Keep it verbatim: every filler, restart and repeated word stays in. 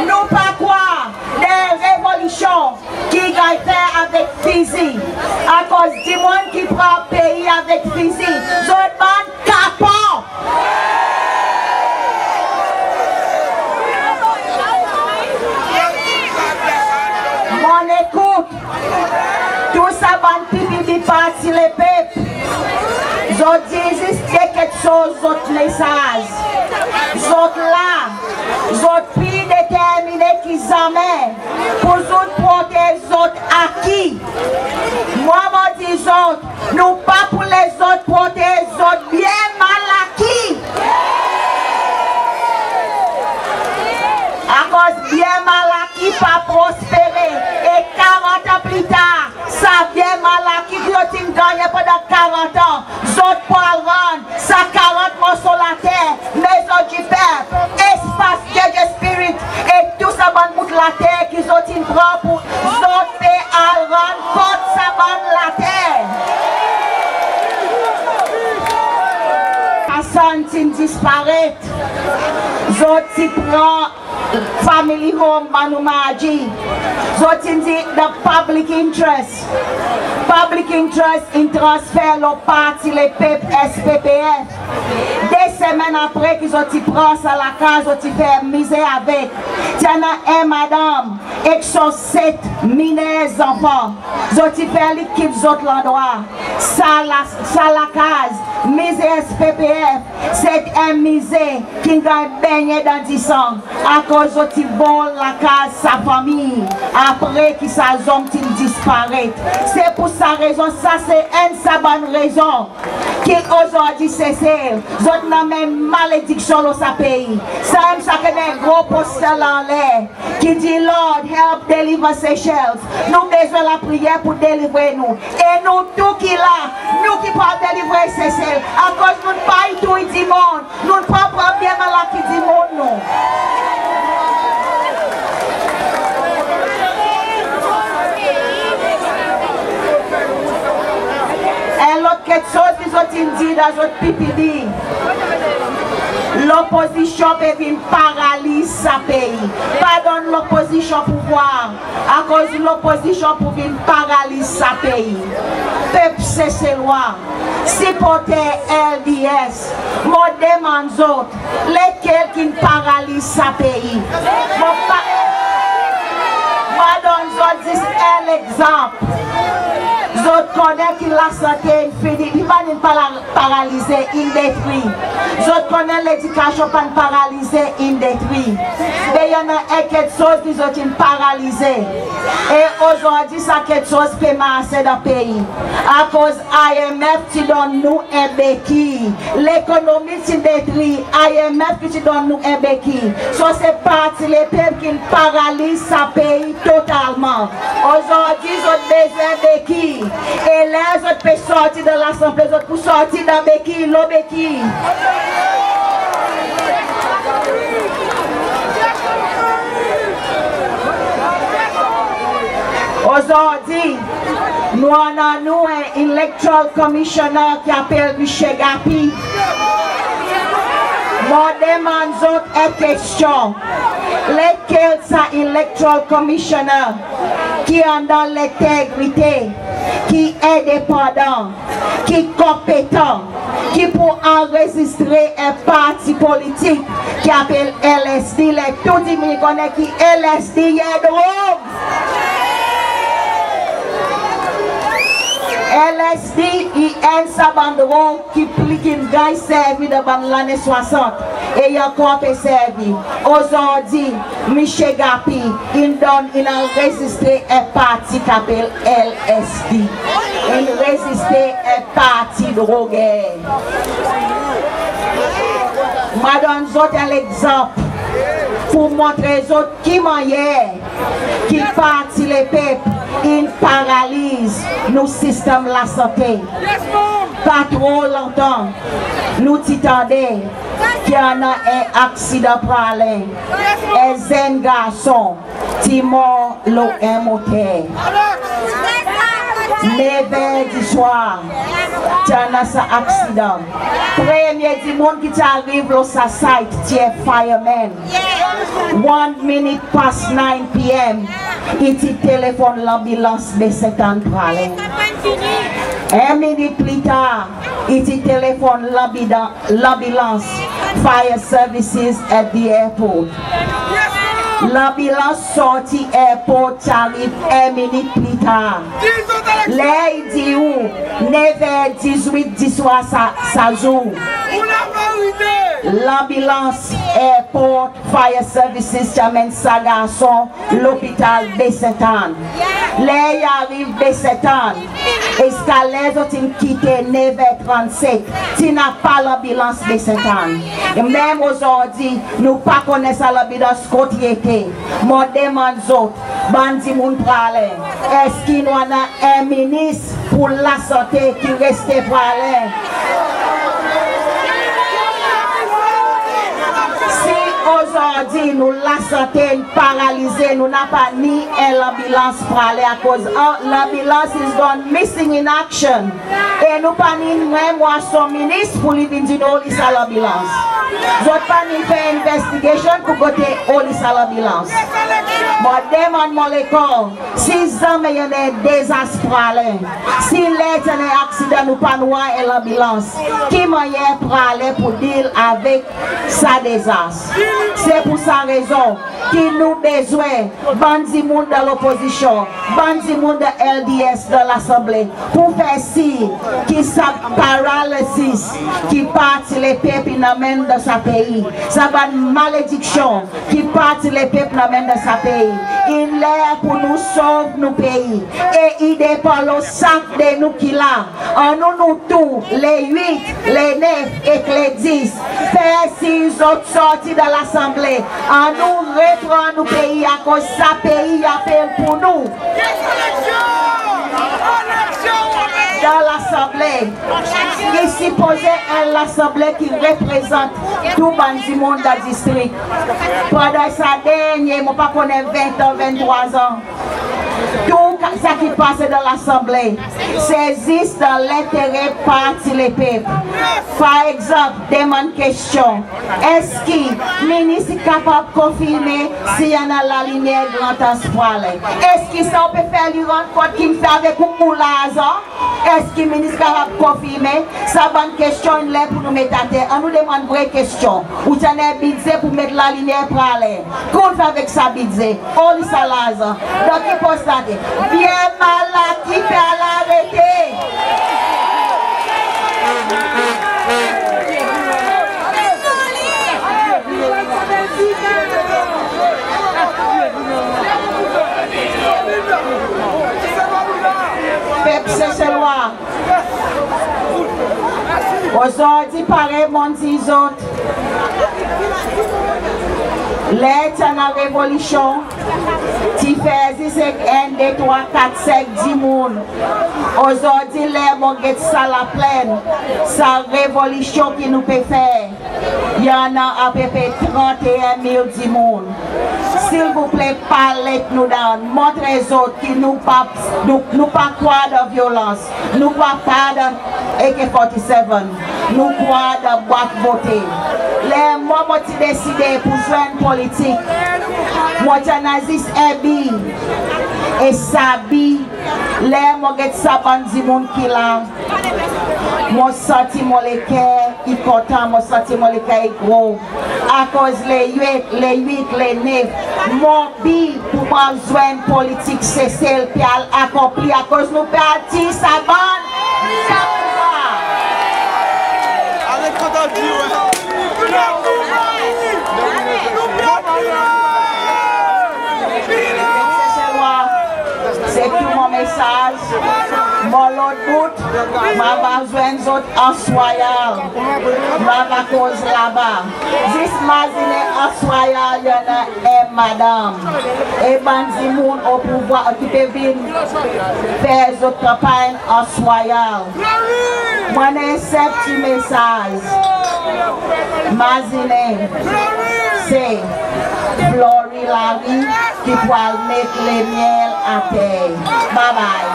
Nou pa krwar dan revolisyon ki ganny fer avek fizi. Akoz dimoun ki pran pei avek fizi, zot bann kapon. Mon ekout tou sa bann pipibi Parti Lepep. Zot dir zis de keksoz, zot mesaz. Zot la, zot pli determinen ki zanmen pour zot protez zot aki. Mwan mon dir zot, nou pa pou les zot protez zot byen mal aki. Akoz byen mal aki pa prospere. E karant an pli tar, sa byen mal aki ki zot in gannyen pandan karant an, zot pou al rann sa karant morso later, Maison du Peuple, Espace Judge Spirit, e tou sa bann bout later ki zot in pran pour zot pe al rann kot sa bann later. Personn ti'n disparet. Zot ti pran family home Manoumadi. Zot ti'n dir the public interest. Public interest in transfer lo Parti Lepep, S P P F. De semenn apre ki zot ti pran sa lakaz, zot ti fer mize avek. Ti annan en madanm ek son set miner zanfan. Zot ti fer li kit zot landrwa. Sa la, sa lakaz, mize S P P F, se en mize ki'n ganny bennyen dan disan. Akoz zot ti vol lakaz sa fanmir apre ki sa zonm ti'n disparet. Se pour sa rezon, sa se enn sa bann rezon ki ozordi Sesel, zot annan menm malediksyon lo sa pei. Sa menm sa ki annan en gro poster la anler ki dir, Lord, help deliver Seychelles. Nou bezwen lapriyer pour delivre nou. E nou tou ki la, nou ki pou al delivre Sesel. Akoz nou pa i touy dimoun. Nou pa pran byen mal aki dimoun nou. En lot keksoz ki zot in dir dan zot pipibi, lopozisyon pe vin paraliz sa pei. Pa donn lopozisyon pouvwar, akoz lopozisyon pou vin paraliz sa pei. Pep Seselwa, siporter L D S, mon demann zot, lekel ki'n paraliz sa pei? Mon pa, mon donn zot zis en legzanp. Zot konnen ki lasante in fini, li pa'n para-, paralize, in detri. Zot konnen ledikasyon pa'n paralize, in detri. Me i annan en keksoz ki zot in paralize. E ozordi sa keksoz pe marse dan pei. Akoz I M F ti donn nou en beki. Lekonomi ti detri, I M F ki ti donn nou en beki. So se Parti Lepep ki'n paraliz sa pei totalman. Ozordi zot bezwen beki. E ler zot pe sorti dan Lasanble, zot pou sorti dan beki, lo beki. Ozordi, nou annan nou en Electoral Commissioner ki apel Msye Gappy. Mon demann zot en kestyon. Lekel sa Electoral Commissioner ki annan lentegrite, ki endepandan, ki konpetan, ki pou anrezistre en parti politik ki apel L S D, ler tou dimoun i konnen ki L S D i en drog. L S D i enn sa bann drog ki pli ki'n ganny servi dan bann lannen swasant, e i ankor pe servi. Ozordi, Msye Gappy in donn, in anrezistre en parti ki apel L S D. In rezistre en parti droger. Mon a donn zot en legzanp pour montre zot ki mannyer ki Parti Lepep in paraliz nou sistenm lasante. Pa tro lontan, nou ti tande ki annan en aksidan Praslin, en zenn garson ti mor lo en moter. Nev er diswar, ti annan sa aksidan. Premye dimoun ki ti ariv lo sa site ti en fireman. One minit pas nine p.m. i ti telefonn lanbilans Baie Ste Anne Praslin. En minit pli tar, i ti telefonn lanbidan- lanbilans, fire services at the airport. Lanbilans sorti airport ti ariv en minit pli tar. Ler i dir ou never dizwit diswar sa, sa zour, lanbilans airport fire services ti anmenn sa garson lopital Baie Ste Anne. Ler i ariv Baie Ste Anne, ziska ler zot in kite never trannset, ti napa lanbilans Baie Ste Anne. E menm ozordi, nou pa konnen sa lanbilans kot i ete. Mon demann zot, bann dimoun Praslin, eski nou annan en minis pour lasante ki reste Praslin? Si ozordi nou lasante in paralize, nou napa ni en lanbilans Praslin akoz lanbilans is gone missing in action. E nou pa ni menm war son minis pour li vin dir nou oli sa lanbilans. Zot pa ni fer investigation pour kote oli sa lanbilans. Mon demann mon lekor, si zanmen i annan en dezas Praslin, si ler ti annan en aksidan nou pa'n war en lanbilans, ki mannyer Praslin pou deal avek sa dezas? Se pour sa rezon ki nou bezwen bann dimoun dan lopozisyon, bann dimoun dan LDS dan Lasanble, pour fer sir ki sa paralisis ki Parti Lepep in anmenn dan sa pei, sa bann malediksyon ki Parti Lepep in anmenn dan sa pei, i ler pour nou sov nou pei. E i depan lo sak de nou ki la. Annou nou tou, le wit, le nef ek le dis, fer sir zot sorti dan Lasanble. Annou repran nou pei akoz sa pei i apel pour nou. Dan Lasanble, i sipoze en Lasanble ki reprezant tou bann dimoun dan distrik. Pandan sa dernyen, mon pa konnen, ven an, venntrwa an, tou sa ki pase dan Lasanble, se zis dan lentere Parti Lepep. Par egzanp, demann kestyon, eski minis i kapab konfirmen si i annan lalimyer Grand Anse Praslin? Eski sa ou pe fer li rann kont ki'n fer avek ou larzan? Eski minis kapab konfirmen? Sa bann kestyon i ler pour nou met ater. Annou demann vre kestyon. Ou ti annan en bidze pour met lalimyer Praslin. Ki ou'n fer avek sa bidze? Oli sa larzan? Dan ki pos i ete? Byen mal la ki pe al arete. Pep Seselwa, ozordi parey mon'n dir zot, ler ti annan revolisyon, ti fer zis ek enn, de, trwa, kat, senk dimoun. Ozordi ler mon get sa laplenn, sa revolisyon ki nou pe fer, i annan apepre tranteen mil dimoun. Silvouple, pa let nou down. Montre zot ki nou pa, nou, nou pa krwar dan vyolans. Nou krwar pa dan A K forty-seven. Nou krwar dan bwat vote. Ler mwan mon ti deside pour zwenn politik, mon ti annan zis en bi. E sa bi, ler mon get sa bann dimoun ki la, mon santi mon leker i kontan, mon santi mon leker i gro. Akoz le wit, le wit, le nef, mon bi pour mwan zwenn politik Sesel pe al akonpli, akoz nou pe al tir sa bann dimoun la. Aret kontan dir, wi. Seselwa, se tou mon mesaz. Mon lot bout, mon ava zwenn zot Anse Royale. Mon ava koz laba. Zis mazinen Anse Royale, i annan en madanm. E bann dimoun o pouvwar ki pe vin fer zot kanpanny Anse Royale. Mon annan en senp ti mesaz. Mazinen, se Flory Larue ki pou al met lemyel ater. Bye bye.